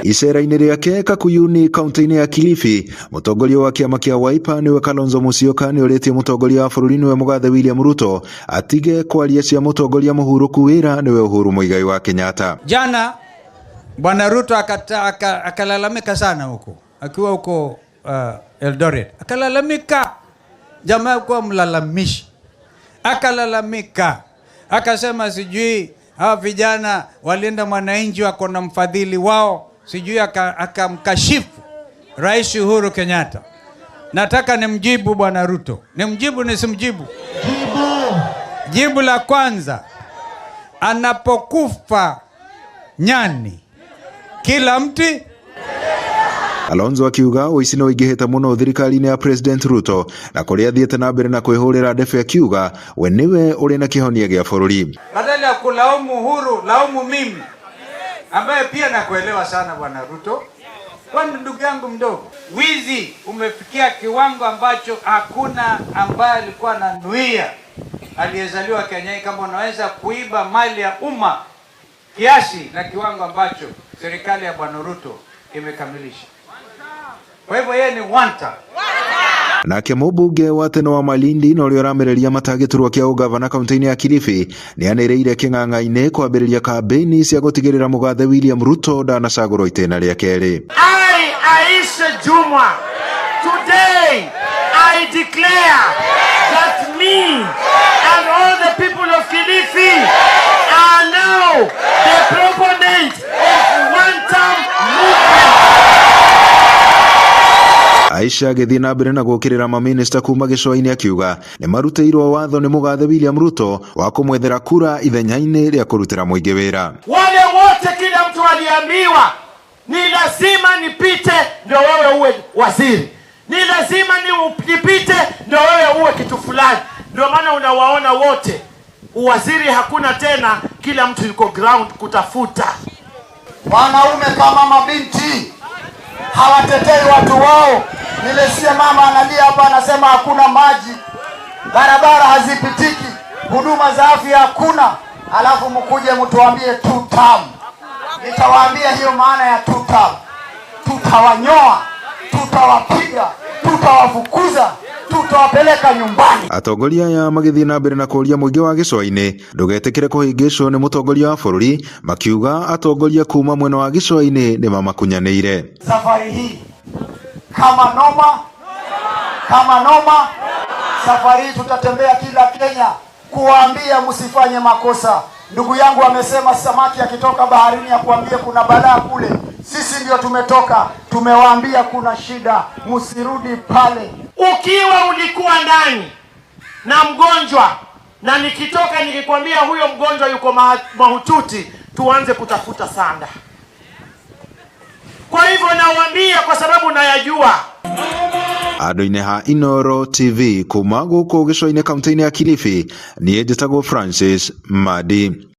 Icera-inĩ rĩake Kakuyuni kaunti-inĩ ya Kilifi, mũtongoria wa kĩama kĩa Wiper nĩwe Kalonzo Musyoka nĩorĩtie mũtongoria wa bũrũri nĩwe mũgathe William Ruto atige kwaria cia mũtongoria mũhurũku wĩra nĩwe Uhuru Muigai wa Kenyatta. Jana Bwana Ruto akalalamika sana huko akiwa huko Eldoret, akalalamika. Jamaa alikuwa mlalamishi, akalalamika akasema sijui hawa vijana walinda mwananchi wako na mfadhili wao, sijui akamkashifu Rais Uhuru Kenyatta. Nataka nimjibu Bwana Ruto, nimjibu nisimjibu? Jibu la kwanza, anapokufa nyani kila mti. Kalonzo akiuga ũici nĩ ũingĩhĩte mũno thirikari-inĩ ya President Ruto na kũrĩa athiĩte na mbere na kwĩhũrĩra ndebe akiuga we nĩwe ũrĩ na kĩhonia gĩa bũrũri. Badala ya kulaumu Uhuru, laumu mimi ambaye pia nakuelewa sana Bwana Ruto, kwani ndugu yangu mdogo. Wizi umefikia kiwango ambacho hakuna ambaye alikuwa na nuia aliyezaliwa Kenya kama unaweza kuiba mali ya umma kiasi na kiwango ambacho serikali ya Bwana Ruto imekamilisha. Kwa hivyo yeye ni wanta. Nake mũmbunge wa tene wa Malindi na ũrĩa ũramereria mata gĩturwa kĩa ũgavana kaunti-inĩ ya Kilifi nĩanĩrĩire kĩng'ang'a-inĩ kwambĩrĩria kambĩini cia gũtigĩrĩra mũgathe William Ruto ndanacagũrwo itĩna rĩa kerĩ. I, Aisha Jumwa, today I declare that me and all the people of Kilifi are now the proponent of one-term movement. Aisha agĩthiĩ na mbere na gũkĩrĩra mamĩnĩsta kuma gĩcũa-inĩ akiuga nĩmarutĩirwo watho nĩ mũgathe William Ruto wa kũmwethera kura ithenya-inĩ rĩa kũrutĩra mũingĩ wĩra. Wale wote, kila mtu aliambiwa ni lazima nipite ndio wewe uwe waziri, ni lazima nipite ndio wewe uwe kitu fulani. Ndio maana unawaona wote, uwaziri hakuna tena, kila mtu yuko ground kutafuta. Wanaume kama mabinti hawatetei watu wao. Nilisikia mama analia hapa, anasema hakuna maji, barabara hazipitiki, huduma za afya hakuna, alafu mkuje mtuambie two term. Nitawaambia hiyo maana ya two term. Tutawanyoa, tutawapiga, tutawafukuza, tutawapeleka nyumbani. Atongoria aya magĩthiĩ na mbere na kũũria mũingĩ wa gĩcũa-inĩ ndũgetĩkĩre kũhĩngĩcwo nĩ mũtongoria wa bũrũri, makiuga atongoria kuma mwena wa gĩcũa-inĩ nĩ mamakunyanĩire. Safari hii kama noma, kama noma, safari hii tutatembea kila Kenya kuwaambia msifanye makosa. Ndugu yangu amesema samaki akitoka baharini akuambie kuna balaa kule. Sisi ndio tumetoka, tumewaambia kuna shida, msirudi pale. Ukiwa ulikuwa ndani na mgonjwa na nikitoka nikikwambia huyo mgonjwa yuko mahututi, tuanze kutafuta sanda. Kwa hivyo nawaambia kwa sababu nayajua. Andũ-inĩ ha Inooro TV kuma gũkũ gĩcũa-inĩ kaunti-inĩ ya Kilifi, niĩ njĩtagwo Francis Madi.